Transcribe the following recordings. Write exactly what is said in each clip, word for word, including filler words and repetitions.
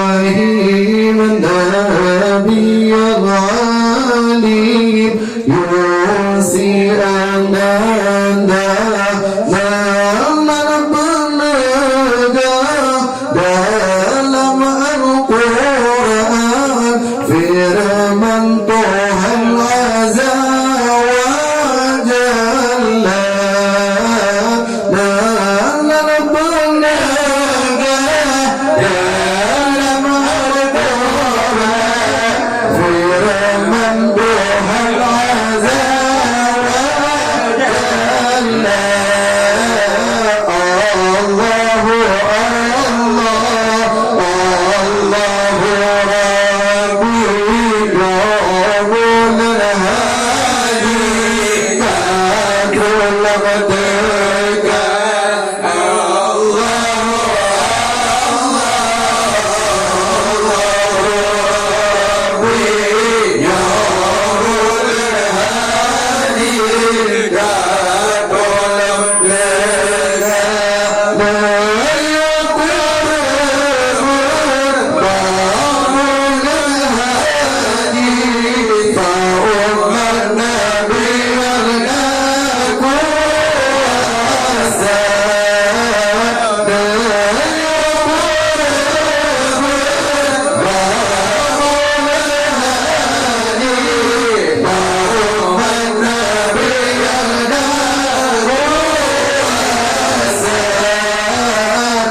Ibrahim Nabi Alim Yusi Ananda Nama Peneugah dalam Al-Quran, firman Tuhan Azza wa Jalla. Dalam Al-Quran, dalam Al-Quran, firman Tuhan Azza wa Jalla. Allahu Allah, Allahu Rabbi, Rabbul Hadi, Fathul Mu'taqid.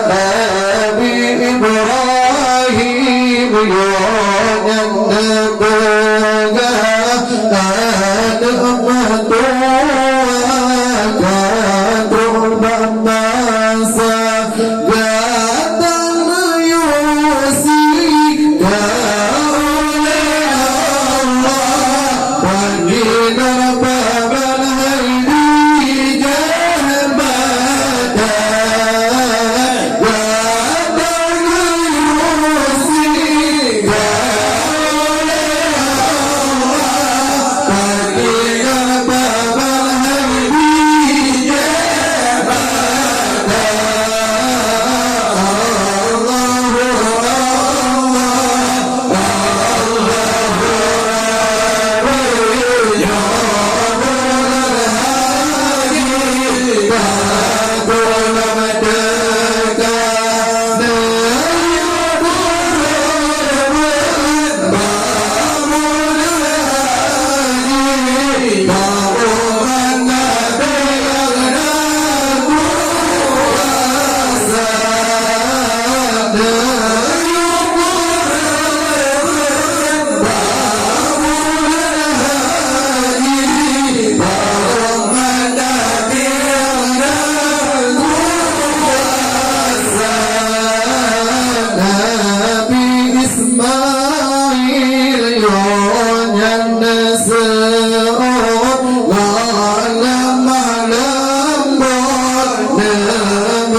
Nabi Ibrahim nyan neupeugah, aneuk meutuah ka trok bak masa, gata meuyue si ka ulèe Allah, panjina paban hai di jabatan. Nabi Ismail nyoe nyan seuôt, lam malam bot, lam